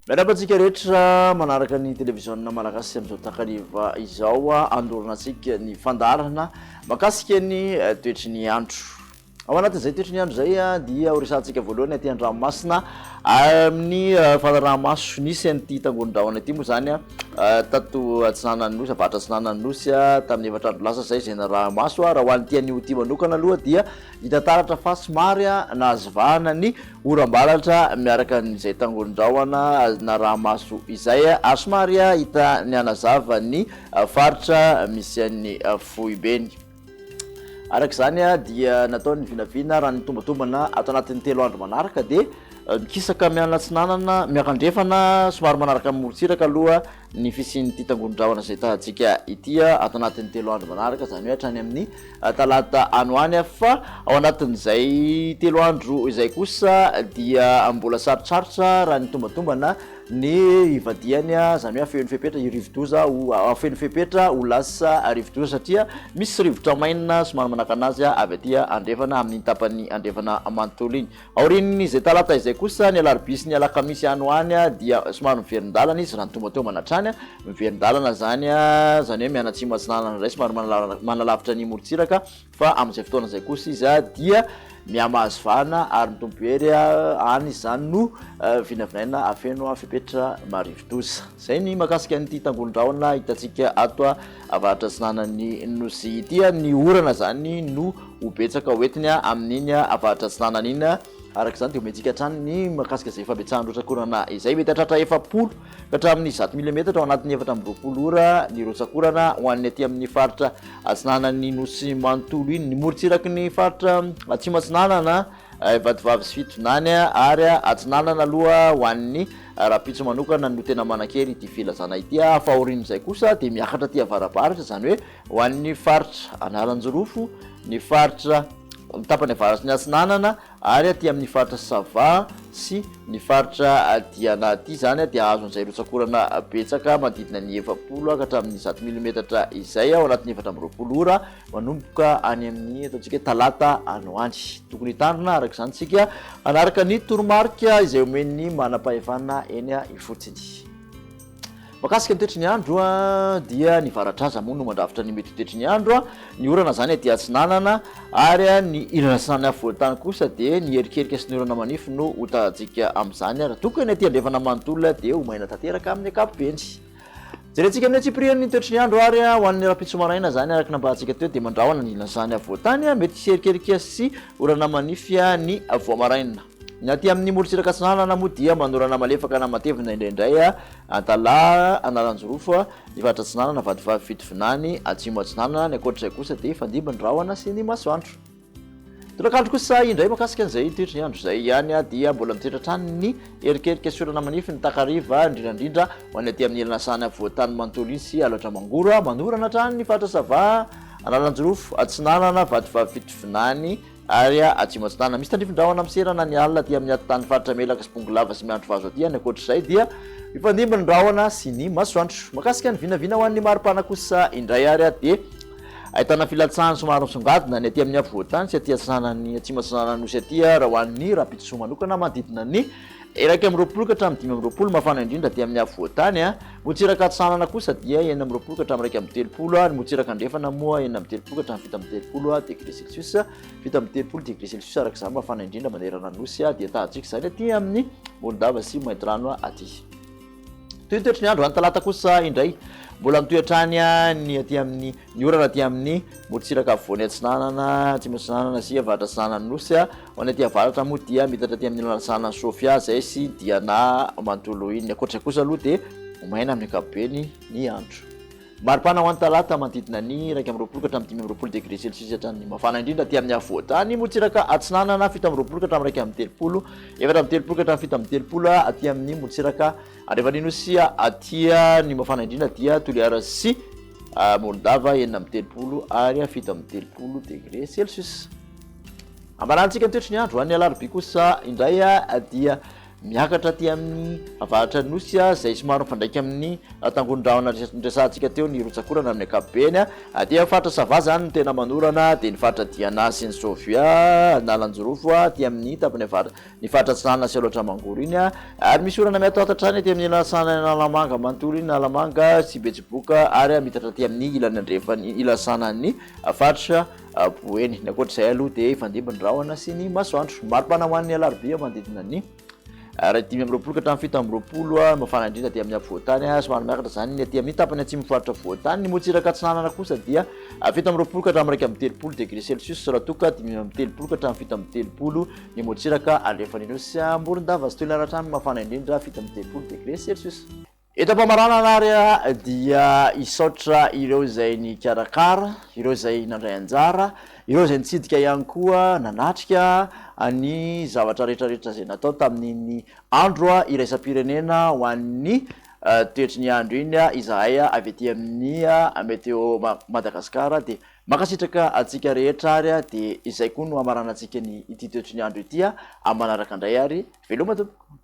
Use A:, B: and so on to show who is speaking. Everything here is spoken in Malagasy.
A: Miarahaba antsika rehetra manaraka ny televiziona malagasy amin'izao takariva izao andorana antsika ny fandaharana mahakasika ny toetry ny andro. Ao anatin'izay toetry ny andro izay dia ho resahantsika voalohany aty an-dranomasina amin'ny fanaraha-maso nisy an'ity tangoron-drahona ity moa izany tato atsinanan'ny nosy, avaratra atsinanan'ny nosy tamin'ny efatra andro lasa izay, izay naraha-maso. Raha ho an'ity anio ity manokana aloha dia hita taratra fa somary nahazo vahana ny oram-baratra miaraka amin'izay tangoron-drahona naraha-maso izay ary somary hita nihanazava ny faritra misy an'ny foibeny. Araka izany dia natao ny vinavina raha ny tombatombana ato anatin'ny 3 andro manaraka dia mikisaka mianatsinanana miakandrefana somary manaraka ny morontsiraka aloha ny fisian'ity tangoron-drahona izay tahantsika ity ato anatin'ny 3 andro manaraka, izany hoe hatrany amin'ny talata any ho any. Fa ao anatin'izay 3 andro izay kosa dia mbola sarotsarotra raha ny tombatombana ny hivadihany, izany hoe hafeno fepetra io rivodoza ho hafeno fepetra ho lasa rivodoza satria misy rivotra maina somary manakana azy avy aty andrefana amin'iny tapany andrefana manontolo iny. Aorian'izay talata izay kosa ny alarobia sy ny alakamisy any ho any dia somary miverin-dalana izy raha ny tombatombana hatrany, miverin-dalana izany, izany hoe mianatsimo atsinanana indray somary manalavitra ny morontsiraka. Fa amin'izay fotoana izay kosa izy dia mihamahazo vahana ary mitombo hery, any izany no vinavinaina hahafeno fepetra marivodoza. Izay ny mahakasika an'ity tangoron-drahona hitantsika ato avaratra atsinanan'ny Nosy ity. Ny orana izany no ho betsaka hoentiny amin'iny avaratra atsinanana iny. Araka izany dia omentsika hatrany ny mahakasika izay fabetsahan'ny rotsak'orana izay. Mety hahatratra 40 ka hatramin'ny 100 milimetatra ao anatin'ny 24 ora ny rotsak'orana ho an'ny aty amin'ny faritra atsinanan'ny Nosy manontolo iny. Ny morontsiraky ny faritra atsimo atsinanana, Vatovavy sy Fitovinany ary atsinanana aloha ho an'ny rahampitso manokana no tena manan-kery ity filazana ity. Fa aorian'izay kosa dia miakatra aty avarabaratra, izany hoe ho an'ny faritra Analanjirofo, ny faritra ny tapany avaratry ny atsinanana ary aty amin'ny faritra Sava sy ny faritra Diana aty izany dia hahazo an'izay rotsak'orana betsaka manodidina ny 40 ka hatramin'ny 100 milimetatra izay ao anatin'ny 24 ora manomboka any amin'ny ataontsika hoe talata any ho any. Tokony hitandrina araka izany isika hanaraka ny toromarika izay omen'ny manam-pahefana eny ifotony. Mahakasika ny toetry ny andro dia ny varatraza moa no mandrafitra ny mety ho toetry ny andro, ny orana izany aty atsinanana ary ny ilany atsinanan'ny afovoan-tany kosa dia ny erikerika sy ny orana manify no ho tazantsika amin'izany raha toa ka ny aty andrefana manontolo dia ho maina tanteraka amin'ny ankapobeny. Jerentsika amin'ny antsipiriany ny toetry ny andro ary ho an'ny rahampitso maraina izany araka ny nambarantsika teo dia mandrahona ny ilany afovoan-tany, mety hisy erikerika sy orana manify ny vao maraina. Ny aty amin'ny morontsiraka atsinanana moa dia manorana malefaka na matevina indraindray, Antalaha, Analanjirofo, ny faritra atsinanana, Vatovavy Fitovinany, Atsimo Atsinanana, ny ankoatr'izay kosa dia hifandimby ny rahona sy ny masoandro. Tolakandro kosa indray mahakasika an'izay toetry ny andro izay ihany dia mbola mitoetra hatrany ny erikerika sy orana manify ny takariva, indrindra indrindra ho an'ny aty amin'ny ilany asahany afovoan-tany manontolo iny sy Alaotra Mangoro, manorana hatrany ny faritra Sava, Analanjirofo, Atsinanana, Vatovavy Fitovinany, Ary atsimo atsinanana. Misy tandrifin-drahona miserana ny alina aty amin'ny atitany faritra Melaky sy Bongolava sy Miandrivazo aty. Any ankoatr'izay dia mifandimby ny rahona sy ny masoandro. Mahakasika ny vinavina ho an'ny maripana kosa indray ary dia ahitana filatsahany somary misongadina ny aty amin'ny afovoan-tany sy aty atsinanan'ny atsimo atsinanan'ny nosy aty raha ho an'ny rahampitso manokana manodidina ny 21 ka hatramin'ny 25, mafana indrindra aty amin'ny afovoan-tany. Morontsiraka atsinanana kosa dia 26 ka hatramin'ny 31, ny morontsiraka andrefana moa 36 ka hatramin'ny 37 degré celsius. 37 degré celsius araka izany mafana indrindra manerana ny nosy dia tahatsika izany aty amin'ny Morondava sy Maintirano aty. Toy ny toetry ny andro any talata kosa indray, mbola mitohy hatrany ny aty amin'ny ny orana aty amin'ny morontsiraka afovoany atsinanana, atsimo atsinanana sy avaratra atsinanan'ny nosy. Ho an'ny aty avaratra moa dia miitatra aty amin'ny lalantsana Sofia izay sy Diana manontolo iny. Ankoatra izay kosa aloha dia ho maina amin'ny ankapobeny ny andro. Maripana ho an'ny talata, manodidina ny 21 ka hatramin'ny 25 degré celsius hatrany. Mafana indrindra aty amin'ny afovoan-tany, morontsiraka atsinanana, 27 ka hatramin'ny 31, 34 ka hatramin'ny 37 aty amin'ny morontsiraka andrefan'ny Nosy aty. Ny mafana indrindra dia Toliara sy Morondava, 36 ary 37 degré celsius. Ambarantsika ny toetry ny andro. Ho an'ny alarobia kosa indray dia. Miakatra aty amin'ny avaratra ny Nosy, izay somary mifandraika amin'ny tangoron-drahona niresahantsika teo ny rotsak'orana amin'ny ankapobeny. Aty amin'ny faritra Sava izany no tena manorana, dia ny faritra Diana sy ny Sofia, Analanjirofo, aty amin'ny tapany avaratra, ny faritra Atsinanana sy Alaotra Mangoro iny. Ary misy orana miatoato hatrany aty amin'ny ilany Analamanga manontolo iny, Analamanga sy Betsiboka ary mitatra aty amin'ny ilany andrefan'ny ilasanan'ny faritra Boeny. Ny ankoatra izay aloha dia hifandimby ny rahona sy ny masoandro. Maripana ho an'ny alarobia manodidina ny raha 25 ka hatramin'ny 27, mafana indrindra aty amin'ny afovoan-tany, somary miakatra izany ny aty amin'ny tapany atsimo faritra afovoan-tany. Ny morontsiraka atsinanana kosa dia 27 ka hatramin'ny 31 degré celsius, raha toa ka 35 ka hatramin'ny 37 ny morontsiraka andrefan'ny Nosy Morondava sy Toliara hatrany, mafana indrindra 37 degré celsius. Eto am-pamaranana ary dia hisaotra ireo izay nikarakara, ireo izay nandray anjara, ireo izay nitsidika ihany koa nanatrika ny zavatra rehetrarehetra izay natao tamin'iny andro iraisam-pirenena ho an'ny toetry ny andro iny izahay avy aty amin'ny Météo Madagascar dia mankasitraka antsika rehetra ary dia izay koa no hamaranantsika ny ity toetry ny andro ity amin'ny manaraka indray ary veloma tompoko.